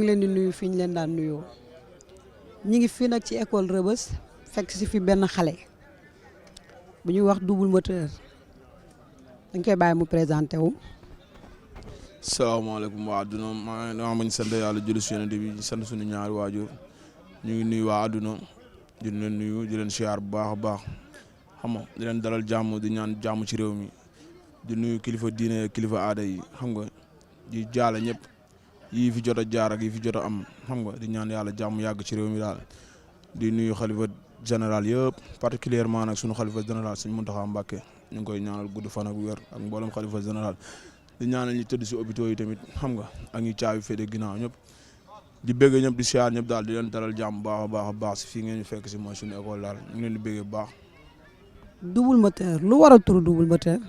leen di nuyu fi ñu leen daan nuyoo ñi ngi fii nag ci école Rebeuss fekk si fi benn xale bu ñuy wax double moteur dañ koy bàyyi mu présenté wu. salaamaaleykum waa àdduna maa ngi sant yàlla julli si Yonent bi sant suñu ñaari waajur ñu ngi nuyu waa àdduna di leen nuyu di leen siyaar bu baax a baax xam nga di leen dalal jàmm di ñaan jàmm ci réew mi di nuyu kilifa diine kilifa aada yi xam nga di jaale ñëpp yii fi jot a jaar ak yi fi jot a am xam nga di ñaan yàlla jàmm yàgg ci réew mi daal di nuyu xalifa général yëpp particulièrement nag suñu xalifa général Sëñ Muntaxa Mbàkke ñu ngi koy ñaanal gudd fan ak wér ak mboolem xalifa général di ñaanal ñi tëdd si hôpitaux yi tamit xam nga ak ñi caabi féete ginnaaw ñëpp di bëgg ñëpp di siyaar ñëpp daal di leen dalal jàmm baax a baax si fii ngeen ñu fekk si mooy suñu école daal ñu ngi leen di bëggee bu baax. double moteur lu war a tur double moteur.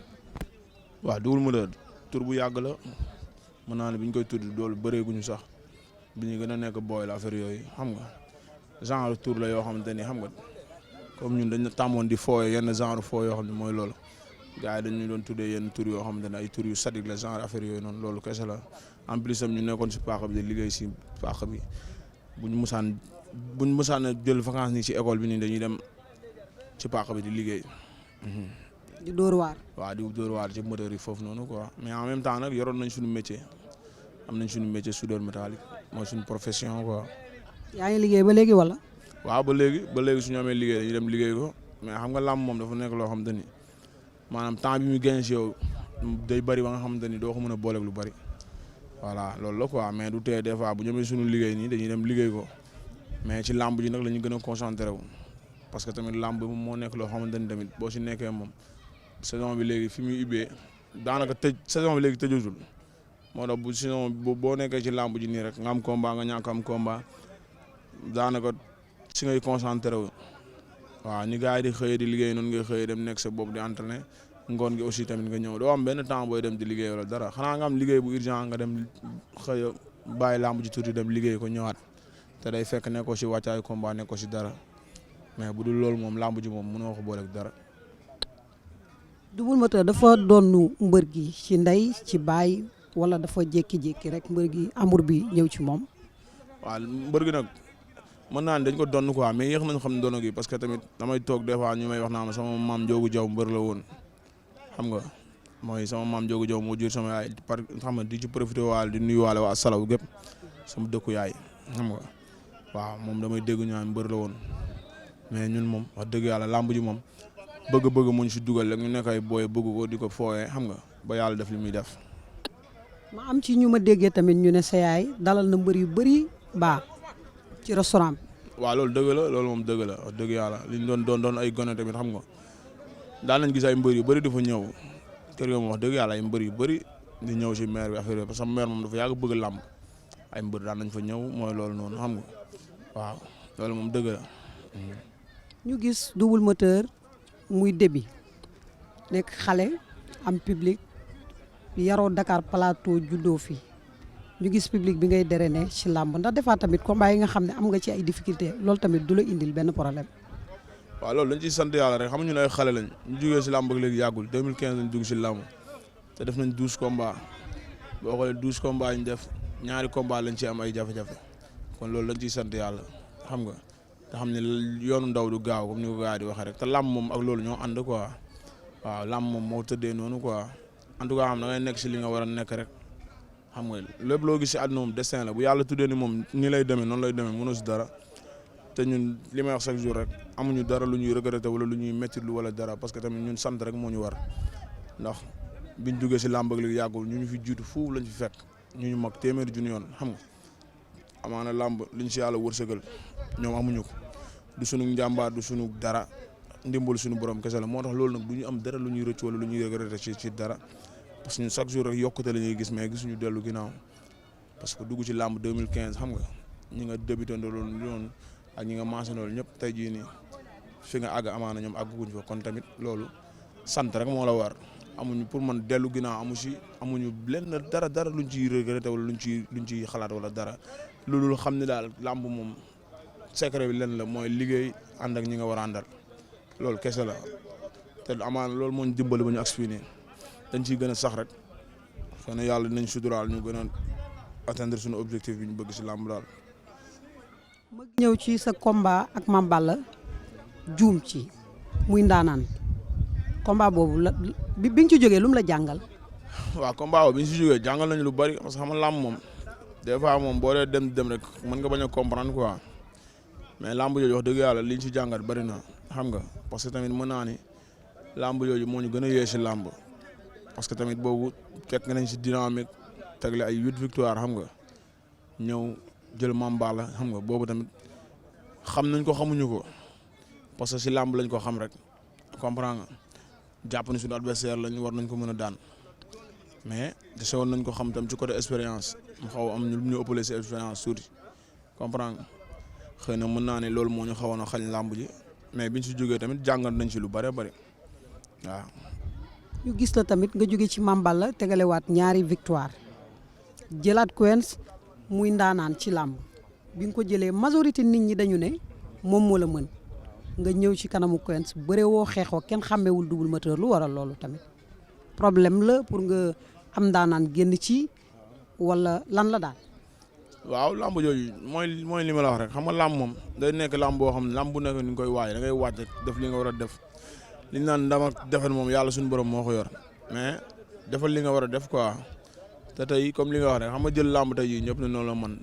waaw double moteur tur bu yàgg la mën naa ne bi ñu koy tudd doolu bëreeguñu sax bi ñu gën a nekk booy la affaire yooyu xam nga genre tur la yoo xamante ni xam nga comme ñun dañ tàmmoon di fooye yenn genre foo yoo xam ne mooy loolu gars yi dañu doon tuddee yenn tur yoo xamante ne ay tur yu sadik la genre affaire yooyu noonu loolu kese la en plus am ñu nekkoon si paax bi di liggéey si paax bi buñ musaan a jël vacances nii si école bi nii dañuy dem ci paax bi di liggéey. di dóor waar. waaw di dóor waar ci moteur yi foofu noonu quoi mais en même temps nag yoroon nañ suñu métier am nañ suñu métier soudeur métallique mooy suñu profession quoi. yaa ngi liggéey ba léegi wala. waaw ba léegi suñu amee liggéey dañuy dem liggéey ko mais xam nga làmb moom dafa nekk loo xamante ni maanaam temps bi muy gagné si yow day bëri ba nga xamante ni doo ko mën a booleeg lu bëri voilà loolu la quoi mais du tee des fois bu ñu amee suñu liggéey nii dañuy dem liggéey ko mais ci làmb ji nag la ñu gën a concentré wu parce que tamit làmb moom moo nekk loo xamante ni tamit boo si nekkee moom saison bi léegi fi muy ubbee daanaka saison bi léegi tëjatul moo tax bu saison boo nekkee ci làmb ji nii rek nga am combat nga ñàkk am combat daanaka si ngay concentré wu waaw ni gars yi di xëyee di liggéey noonu ngay xëyee dem nekk sa bopp di entraîner ngoon gi aussi tamit nga ñëw doo am benn temps booy dem di liggéey wala dara xanaa nga am liggéey bu urgent nga dem xëy bàyyi làmb ji tuuti dem liggéey ko ñëwaat te day fekk nekkoo si wàccaayu combat nekkoo si dara mais bu dul loolu moom làmb ji moom mënoo ko booleeg dara. double moteur dafa doon mbër gi ci ndey ci baay wala dafa jékki-jékki rek mbër gi amour bi ñëw ci moom. waaw mbër gi nag mën naa ne dañ ko donn quoi mais yéex nañu xam ne doon gi parce que tamit damay toog des fois ñu may wax naa ma sama maam Njoogu Jaw mbër la woon xam nga mooy sama maam Njoogu Jaw moo jur sama yaay xam nga di ci profité waale di nuyu waale waa Salaw gépp sama dëkku yaay xam nga waaw moom damay dégg ñu naan mbër la woon mais ñun moom wax dëgg yàlla làmb ji moom bëgg-bëgg mu ñu si dugal rek ñu nekk ay booy bëgg ko di ko fooyee xam nga ba yàlla def li muy def. ma am ci ñu ma déggee tamit ñu ne sa yaay dalal na mbër yu bëri baa ci restaurant bi. waaw loolu dëgg la loolu moom dëgg la wax dëgg yàlla li ñu doon ay gone tamit xam nga daan nañ gis ay mbër yu bëri dafa ñëw kër yoo moom wax dëgg yàlla ay mbër yu bëri di ñëw si maire bi affaire yooyu parce que maire moom dafa yàgg bëgg làmb ay mbër daan nañ fa ñëw mooy loolu noonu xam nga waaw loolu moom dëgg la. ñu gis double moteur muy début nekk xale am public yaroo Dakar Plateau juddoo fi ñu gis public bi ngay drainer ci làmb ndax defaat tamit combat yi nga xam ne am nga ci ay difficulté loolu tamit du la indil benn problème. waaw loolu dañ ciy sant yàlla rek xam nga ñu ne ay xale lañ ñu jógee si làmb ak léegi yàggul 2015 lañ dugg si làmb te def nañ 12 combats boo xoolee 12 combats ñu def ñaari combats lañ ci am ay jafe-jafe kon loolu dañ ciy sant yàlla xam nga. te xam ne yoonu ndaw du gaaw comme ni ko gars yi di waxee rek te làmb moom ak loolu ñoo ànd quoi waaw làmb moom moo tëddee noonu quoi en tout cas xam da ngay nekk si li nga war a nekk rek xam nga lépp loo gis si àdduna moom destin la bu yàlla tuddee ni moom ni lay demee noonu lay demee mënoo si dara te ñun li may wax chaque jour rek amuñu dara lu ñuy regretter wala lu ñuy métti lu wala dara parce que tamit ñun sant rek moo ñu war ndax biñ duggee si làmb ak léegi yàggul ñu fi jiitu fuuf lañ fi fekk ñu mag téeméeri junni yoon xam nga amaana làmb liñ si yàlla wërsëgal ñoom amuñu ko du sunu njàmbaar du sunu dara ndimbal sunu borom kese la moo tax loolu nag du ñu am dara lu ñuy rëcc wala lu ñuy regretter ci dara parce que ñun chaque jour rek yokkute la ñuy gis mais gisuñu dellu ginnaaw parce que dugg ci làmb 2015 xam nga ñi nga débuté loolu ak ñi nga mancé loolu ñëpp tey jii nii fi nga àgg amaana ñoom àgguñ fa kon tamit loolu sant rek moo la war amuñu pour man dellu ginnaaw amuñu lenn dara luñ ciy regretter wala luñ ciy xalaat wala dara loolu xam ne daal làmb moom. secret bi lenn la mooy liggéey ànd ak ñi nga war a àndal loolu kese la te amaana loolu moo ñu dimbali ba ñu agsi fii nii dañ ciy gën a sax rek xëy na yàlla dinañ suturaal ñu gën a atteindre suñu objectif bi ñu bëgg si làmb daal. ma ñëw ci sa combat ak Mame Balla juum ci muy ndaanaan combat boobu la bi nga ci jógee lu mu la jàngal. waaw combat boobu bi ñu si jógee jàngal nañu lu bari parce que xam nga làmb moom des fois moom boo dee dem rek mën nga bañ a comprendre quoi mais làmb jooju wax dëgg yàlla liñ si jàngat bari na xam nga parce que tamit mën naa ni làmb jooju moo ñu gën a yee si làmb parce que tamit boobu fekk nañ si dynamique tegle ay 8 victoire xam nga ñëw jël Mame Balla xam nga boobu tamit xam nañ ko xamuñu ko parce que si làmb lañ ko xam rek comprendre nga jàpp ni suñu adversaire lañ war nañ ko mën a daan mais dese woon nañ ko xam tam ci côté expérience mu xaw am ñu ëppale si expérience tuuti comprendre nga xëy na mën naa ne loolu moo ñu xawoon a xañ làmb ji mais biñ si jógee tamit jàngat nañ si lu bëree bëri waaw. ñu gis la tamit nga jóge ci Mame Balla tegalewaat ñaari victoire jëlaat Quench muy ndaanaan ci làmb bi nga ko jëlee majorité nit ñi dañu ne moom moo la mën nga ñëw ci kanamu Quench bëre woo xeexoo kenn xàmmewul Double Moteur lu waral loolu tamit problème la pour nga am ndaanaan génn ci wala lan la daal. waaw làmb jooju mooy li ma la wax rek xam nga làmb moom day nekk làmb boo xam ne làmb bu nekk ni nga koy waaj da ngay waaj rek def li nga war a def li ñu naan ndam ak defet moom yàlla suñu borom moo ko yor mais defal li nga war a def quoi te tey comme li nga wax rek xam nga jël làmb tey jii ñëpp ne noonu la man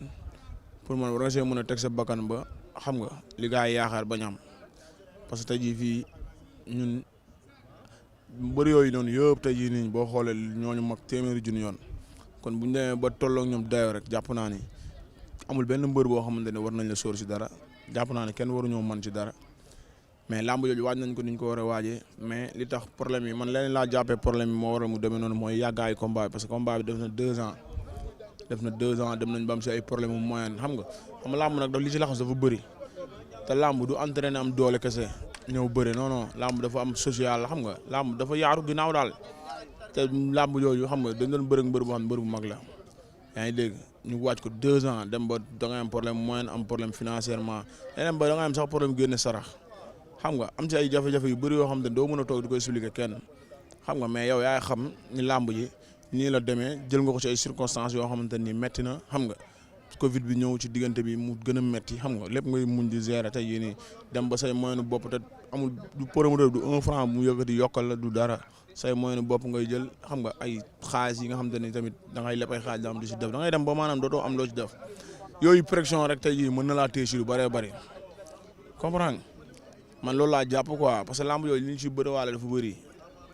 pour man war nga see mën a teg sa bakkan ba xam nga li gaa yi yaakaar bañ am parce que tey jii fii ñun mbër yooyu noonu yëpp tey jii nii boo xoolee ñooñu mag téeméeri junni yoon kon bu ñu demee ba tolloo ak ñoom dayoo rek jàpp naa ni amul benn mbër boo xamante ne war nañ la sóor si dara jàpp naa ne kenn waruñoo mën ci dara mais làmb jooju waaj nañ ko ni ñu ko war a waajee mais li tax problème yi man leneen laa jàppee problème yi moo waral mu demee noonu mooy yàggaayu combat bi parce que combat bi def na 2 ans dem nañ ba am si ay problème mu moyen xam nga làmb nag daf li ci laxas dafa bëri te làmb du entraîné am doole kese ñëw bëri non làmb dafa am social xam nga làmb dafa yaaru ginnaaw daal te làmb jooju xam nga dañ doon bëri mbër boo xam ne mbër bu mag la yaa ngi dégg ñu waaj ko 2 ans dem ba da ngay am problème moyen am problème financièrement leneen ba da ngay am sax problème génne sarax xam nga am ci ay jafe-jafe yu bëri yoo xam ne doo mën a toog di ko expliquer kenn xam nga mais yow yaay xam ni làmb ji nii la demee jël nga ko ci ay circonstances yoo xamante ni metti na xam nga Covid bi ñëw ci diggante bi mu gën a metti xam nga lépp ngay muñ di gérer tey yii nii dem ba say moyenu bopp te amul du promoteur du 1 franc mu yëkkati yokkal la du dara say moyenu bopp ngay jël xam nga ay xaalis yi nga xamante ni tamit da ngay leb ay xaalis da am di si def da ngay dem ba maanaam dootoo am loo ci def yooyu pression rek tey jii mën na laa téye si lu bëree bëri comprendre man loolu laa jàpp quoi parce que lamb yooyu li ñu si bëriwaale dafa bëri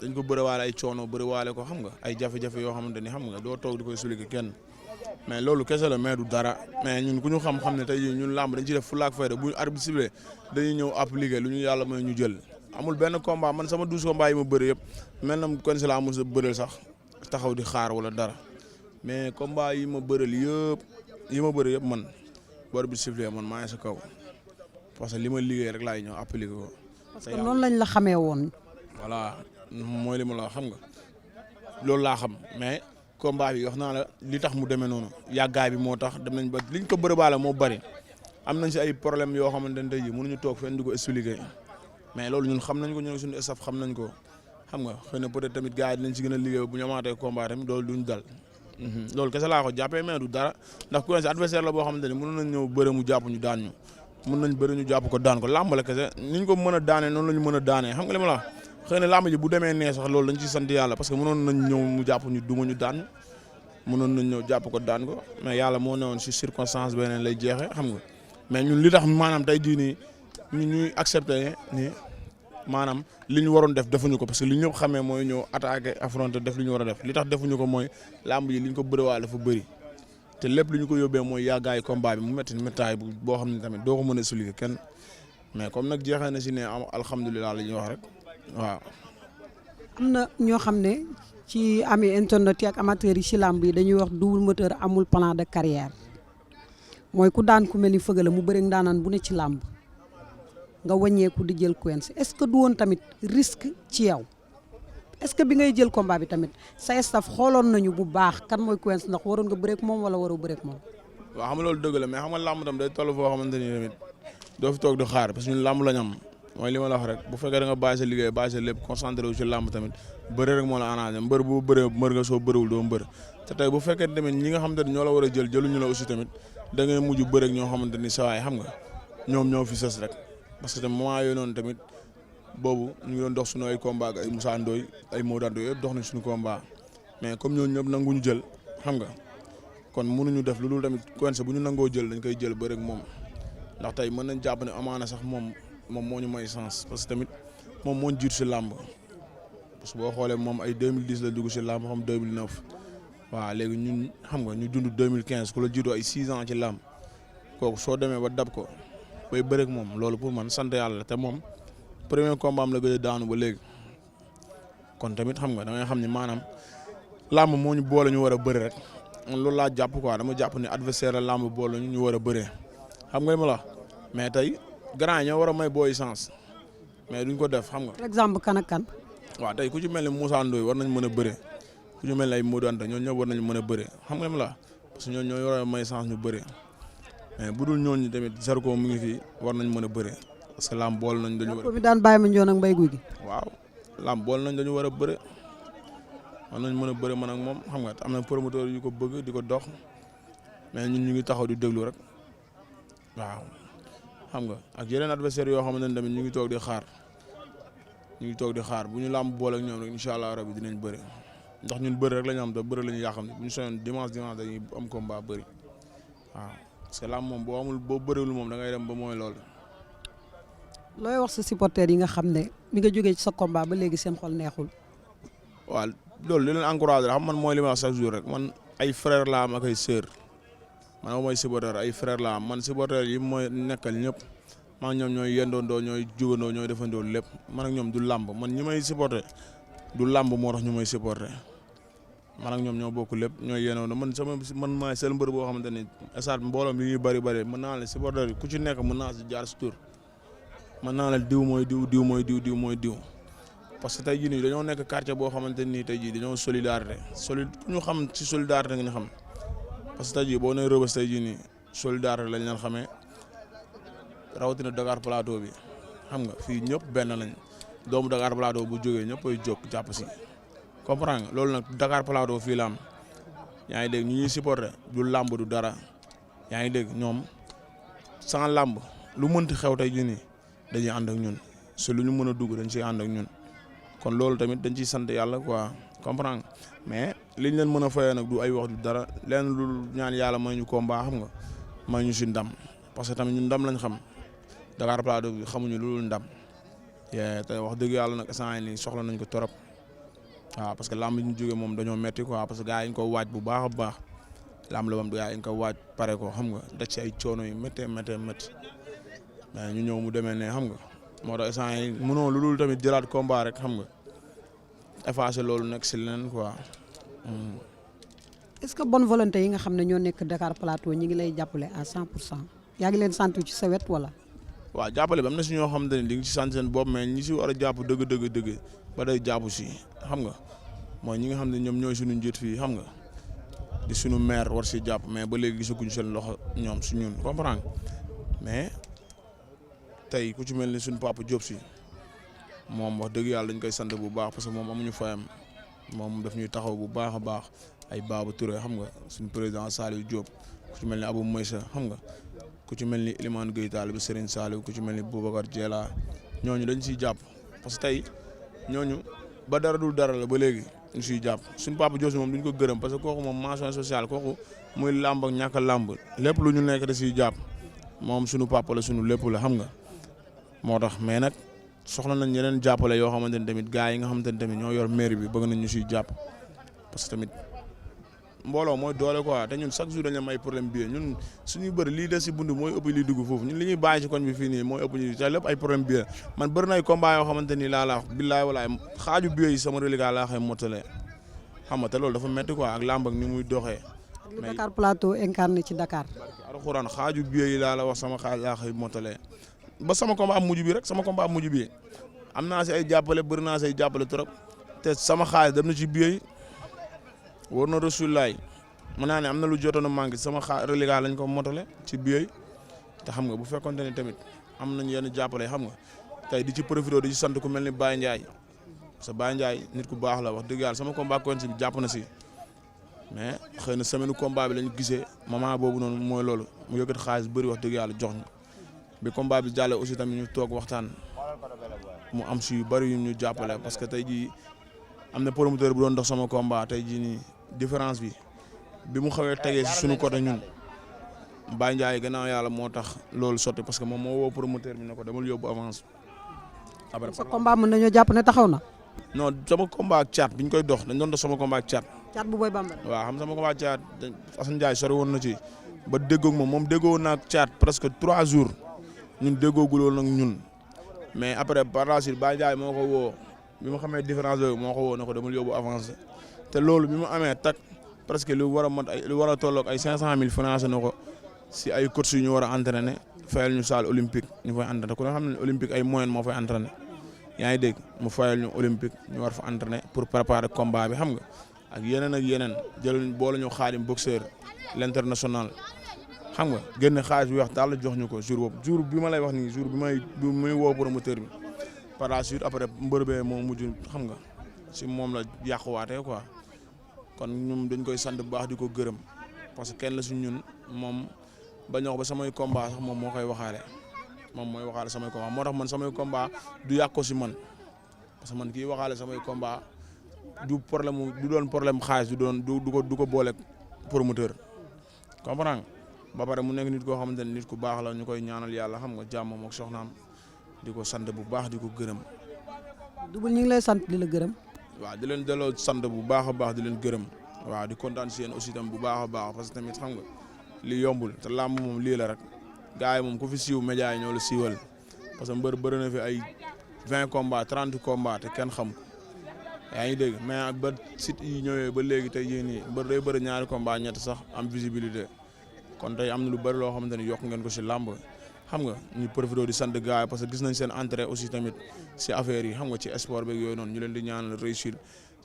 dañ ko bëriwaale ay coono bëriwaale ko xam nga ay jafe-jafe yoo xamante ni xam nga doo toog di koy expliquer kenn mais loolu kese la mais du dara mais ñun ku ñu xam-xam ne tey jii ñun lamb dañ ci def fulla ak fayda bu arbitre sifflé dañuy ñëw appliquer lu ñu yàlla mooy ñu jël amul benn combat man sama 12 combat yi ma bëri yëpp mel na kon si la amul sa bëreel sax taxaw di xaar wala dara mais combat yi ma bëreel yëpp man bu arbitre sifflé man maa ngi sa kaw parce que li ma liggéey rek laay ñëw appliquer ko. parce que noonu lañ la xamee woon. voilà mooy li ma la xam nga loolu laa xam mais combat bi wax naa la li tax mu demee noonu yàggaay bi moo tax dem nañ ba liñ ko bëribaale moo bëri am nañ si ay problème yoo xamante ne tey jii mënuñu toog fenn di ko expliquer mais loolu ñun xam nañ ko ñun suñu staff xam nañ ko xam nga xëy na peut-être tamit gars yi dinañ si gën a liggéey bu ñu amaatee combat tamit loolu duñ dal loolu kese laa ko jàppee mais du dara ndax ku ne adversaire la boo xamante ne mënoon nañ ñëw bëre mu jàpp ñu daan ñu mën nañ bëri ñu jàpp ko daan ko làmb la kese niñ ko mën a daanee noonu la ñu mën a daanee xam nga li ma la wax xëy na làmb ji bu demee nee sax loolu dañ ciy sant yàlla parce que mënoon nañ ñëw mu jàpp ñu duma ñu daan mënoon nañ ñëw jàpp ko daan ko mais yàlla moo newoon si circonstance beneen lay jeexee xam nga mais ñun li tax maanaam tey jii nii ñu ñuy accepté ni maanaam li ñu waroon def defuñu ko parce que li ñëpp xamee mooy ñëw attaqué affronté def li ñu war a def li tax defuñu ko mooy làmb ji li ñu ko bëriwaale dafa bëri te lépp li ñu ko yóbbee mooy yàggaayu combat bi mu métti méttaay boo xam ne tamit doo ko mën a expliquer kenn mais comme nag jeexee na si ne alhamdulilah la ñuy wax rek waaw. am na ñoo xam ne ci ami internet yi ak amateurs yi ci làmb yi dañuy wax Double Moteur amul plan de carrière mooy ku daan ku mel ni Feugeula mu bëri ndaanaan bu ne ci làmb nga wàññeeku di jël Quench est-ce que du woon tamit risque ci yow est-ce que bi ngay jël combat bi tamit sa staff xooloon nañu bu baax kan mooy Quench ndax waroon nga bëreek moom wala waroo bëreek moom. waaw xam nga loolu dëgg la mais xam nga làmb tam day toll foo xamante ni tamit doo fi toog di xaar parce que ñun làmb lañ am mooy li ma la wax rek bu fekkee da nga bàyyi sa liggéey bàyyi sa lépp concentré wu ci làmb tamit bëre rek moo la arrangé mbër bu bëree mbër nga soo bëriwul doo mbër te tey bu fekkee tamit ñi nga xamante ni ñoo la war a jël jëluñu la aussi tamit da ngay mujj bëre ak ñoo xamante ni sawaay xam nga ñoom ñoo fi sës rek parce que tamit moment yooyu noonu tamit boobu ñu ngi doon dox suñu ay combat ak ay Moussa Ndoye ay Modou Ndoye yëpp dox nañ suñu combat mais comme ñooñu ñëpp nanguñu jël xam nga kon mënuñu def lu dul tamit Quench bu ñu nangoo jël dañ koy jël bëre ak moom ndax tey mën nañ jàpp ne amaana sax moom moo ñu may chance parce que tamit moom moo ñu jiitu si làmb parce que boo xoolee moom ay 2010 la dugg si làmb xam 2009 waaw léegi ñun xam nga ñu dund 2015 ku la jiitu ay 6 ans ci làmb kooku soo demee ba dab ko bay bëre ak moom loolu pour man sant yàlla te moom premier combat am la gëj a daanu ba léegi kon tamit xam nga da ngay xam ni maanaam làmb moo ñu boole ñu war a bëre rek loolu laa jàpp quoi dama jàpp ni adversaire la làmb boole ñu war a bëree xam nga li ma la mais tey grand yi ñoo war a may booy chance mais duñ ko def xam nga. par exemple kan ak kan. waaw tey ku ci mel ni Moussa Ndoye war nañ mën a bëre ku ci mel ni ay Modou Anta ñooñu ñëpp war nañ mën a bëre xam nga li ma la parce que ñooñu ñoo war a may chance ñu bëre mais bu dul ñooñu tamit Zarko mu ngi fi war nañ mën a bëre parce que làmb bool nañ dañu war a. mi daan bàyyi ma njoon ak mbay guy gi. waaw làmb bool nañ dañu war a bëre war nañ mën a bëre man ak moom xam nga am na promoteur yu ko bëgg di ko dox mais ñun ñu ngi taxaw di déglu rek waaw. xam nga ak yeneen adversaire yoo xamante ne tamit ñu ngi toog di xaar bu ñu làmb boole ak ñoom rek incha allah rabi dinañ bëri ndax ñun bëri rek la ñu am te bëri la ñu yàqam bu ñu soñoon dimanche dañuy am combat bëri waaw parce que làmb moom boo bëriwul moom da ngay dem ba mooy loolu. looy wax sa supporters yi nga xam ne mi nga jógee ci sa combat ba léegi seen xol neexul. waaw loolu li leen encouragé xam man mooy li ma wax chaque jour rek man ay frère la am ak ay sœur man mooy supporter ay frère la am man supporter yi mooy nekkal ñëpp man ñoom ñooy yendoondoo ñooy jugandoo ñooy defandoo lépp man ak ñoom du làmb man ñi may supporter du làmb moo tax ñu may supporter man ak ñoom ñoo bokk lépp ñooy yendoondoo man maay seen mbër boo xamante ni stade mbooloo bi ñuy bëri mën naa la supporter yi ku ci nekk mën naa si jaar si tur mën naa la diw mooy diw parce que tey jii nii dañoo nekk quartier boo xamante ni tey jii dañoo solidarité ku ñu xam ci solidarité nga ñu xam parce que tey jii boo nee Rebeuss tey jii nii solidarité lañ leen xamee rawatina Dakar Plateau bi xam nga fii ñëpp benn lañ doomu Dakar Plateau bu jógee ñëpp ay jóg jàpp si comprendre nga loolu nag Dakar Plateau fii la am yaa ngi dégg ñu ñuy supporter du làmb du dara yaa ngi dégg ñoom sans làmb lu mënti xew tey jii nii dañuy ànd ak ñun si lu ñu mën a dugg dañ ciy ànd ak ñun kon loolu tamit dañ ciy sant yàlla quoi comprendre nga mais liñ leen mën a fayee nag du ay wax du dara leen lu ñaan yàlla may ñu combat xam nga may ñu si ndam parce que tamit ñun ndam lañ xam Dakar Plateau bi xamuñu lu dul ndam te wax dëgg yàlla nag instant yii nii soxla nañ ko torop waaw parce que lamb yi ñu jógee moom dañoo metti quoi parce que gars yi ñu ko waaj bu baax a baax lamb la moom gars yi ñu ko waaj pare ko xam nga daj ci ay coono yu méttee mais ñu ñëw mu demee ne xam nga moo tax instant yii mënoo lu dul tamit jëlaat combat rek xam nga effacer loolu nekk si leneen quoi. est-ce que bonne volonté yi nga xam ne ñoo nekk Dakar Plateau ñi ngi lay jàppale à 100%. yaa ngi leen sant ci sa wet wala. waaw jàppale bi am na si ñoo xamante ne di nga ci sant seen bopp mais ñi si war a jàpp dëgg ba day jàpp si xam nga mooy ñi nga xam ne ñoom ñooy suñu njiit fii xam nga di suñu maire war si jàpp mais ba léegi gisaguñ seen loxo ñoom si ñun comprendre mais tey ku ci mel ni suñu papa Diop si moom wax dëgg yàlla dañ koy sant bu baax parce que moom amuñu fayam moom daf ñuy taxaw bu baax a baax ay Babou Touré xam nga suñu président Saliou Diop ku ci mel ni Abou Moïsa xam nga. ku ci mel ni Elimane Gueye taalibe Serigne Saliou ku ci mel ni Boubacar Diela ñooñu dañ siy jàpp parce que tey ñooñu ba dara dul dara la ba léegi ñu siy jàpp suñu papa Diop moom duñ ko gërëm parce que kooku moom mention sociale kooku muy làmb ak ñàkk a làmb lépp lu ñu nekk da siy jàpp moom suñu papa la suñu lépp la xam nga moo tax mais nag soxla nañ yeneen jàppale yoo xamante ni tamit gars yi nga xamante ni tamit ñoo yor mairie bi bëgg nañ ñu siy jàpp parce que tamit mbooloo mooy doole quoi te ñun chaque jour dañu am ay problème bi ñun suñuy bëri lii des si bund mooy ëpp liy dugg foofu ñun li ñuy bàyyi ci koñ bi fii nii mooy ëpp ñu te lépp ay problème bi man bëri na ay combat yoo xamante ni laa la wax billaay walaay xaaju bi yi sama reliquat laa xëy mottalee xam nga te loolu dafa métti quoi ak làmb ak ni muy doxee. mais Dakar Plateau incarné ci Dakar. alxuraan xaaju bi yi laa la wax sama xaaj laa xëy mottalee ba sama combat am mujj bi rek sama combat am mujj bi am naa si ay jàppale bëri naa si ay jàppale trop te sama xaalis dem na ci biir war na Rasulaay mën naa ne am na lu jotoon a manqué sama reliquat lañ ko motale ci biir te xam nga bu fekkonte ne tamit am nañ yenn jàppale xam nga tey di ci profité di ci sant ku mel ni Baye Ndiaye parce que Baye Ndiaye nit ku baax la wax dëgg yàlla sama combat cointre bi jàpp na si mais xëy na semaine combat bi lañu gisee moment boobu noonu mooy loolu mu yëkkati xaalis bëri wax dëgg yàlla jox ñu bi combat bi jàllee aussi tamit ñu toog waxtaan mu am si yu bëri yu ñu jàppale parce que tey jii am na promoteur bu doon dox sama combat tey jii nii différence bi mu xawee tegee si suñu côté ñun Baye Ndiaye gannaaw yàlla moo tax loolu sotti parce que moom moo woo promoteur bi ne ko demal yóbbu avance. après sa combat mën nañoo jàpp ne taxaw na. non sama combat ak caat bi ñu koy dox dañ doon dox sama combat ak caat. caat bu Boy Bambara. waaw xam sama combat ak caat Assane Ndiaye sori woon na ci ba déggoog moom déggoo naa ak caat presque 3 jours ñun déggoogul woon nag ñun mais après par la suite Baye Ndiaye moo ko woo bi ma xamee différence yooyu moo ko woo ne ko demal yóbbu avance te loolu bi mu amee tak presque lu war a mat ay lu war a tolloog ay 500000 financé na ko si ay coach yu ñu war a entraîner fayal ñu salle olympique ñu fay entraîner ku ne xam ne olympique ay moyens moo fay entraîner yaa ngi dégg mu fayal ñu olympique ñu war fa entraîner pour préparer combat bi xam nga ak yeneen jël boole ñu Xaadim boxeur l'international xam nga génne xaalis bi wax daal jox ñu ko jour boobu jour bi ma lay wax nii jour bi muy woo promoteur bi par la suite après mbër bee moo mujj xam nga si moom la yàquwaatee quoi kon ñun dañ koy sant bu baax di ko gërëm parce que kenn la si ñun moom ba ñoo ba samay combat sax moom moo koy waxaale moom mooy waxaale samay combat moo tax man samay combat du yàq ko si man parce que man kii waxaale samay combat du doon problème xaalis du ko boole promoteur comprendre nga ba pare mu nekk nit koo xamante ne nit ku baax la ñu koy ñaanal yàlla xam nga jàmm ak soxnaam di ko sant bu baax di ko gërëm. Double ñu ngi lay sant di la gërëm. waaw di leen delloo sant bu baax a baax di leen gërëm waaw di kontaan si yéen aussi tam bu baax a baax parce que tamit xam nga li yombul te làmb moom lii la rek gars yi moom ku fi siiw média yi ñoo la siiwal parce que mbër bëri na fi ay 20 combats 30 combats te kenn xam yaa ngi dégg mais ba site yi ñëwee ba léegi tey jii nii mbër day bëri ñaari combats ñett sax am visibilité kon tey am na lu bëri loo xamante ni yokk ngeen ko si làmb xam nga ñu profité di sant gars yi parce que gis nañ seen entrée aussi tamit si affaire yi xam nga ci sport beeg yooyu noonu ñu leen di ñaanal réussir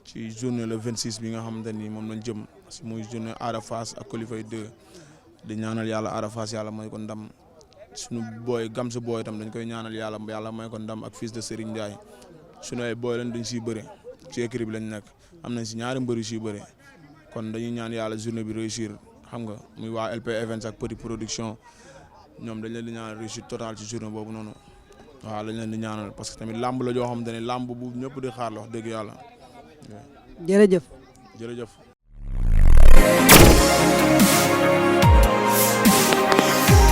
ci journée le 26 bi nga xamante ni moom lañ jëm si muy journée Ada Fass ak Colifay 2 di ñaanal yàlla Ada Fass yàlla may ko ndam suñu booy gam sa booy itam dañ koy ñaanal yàlla may ko ndam ak fils de Serigne Ndiaye suñu ay booy lañ dañ siy bëre ci équipe bi lañ nekk am nañ si ñaari mbër yu siy bëre kon dañuy ñaan yàlla journée bi réussir xam nga muy waa LP Events ak Petit Production ñoom dañ leen di ñaanal réussite totale ci journée boobu noonu waaw dañ leen di ñaanal parce que tamit làmb la joo xamante ne làmb bu ñëpp di xaar la wax dëgg yàlla. jërëjëf. jërëjëf.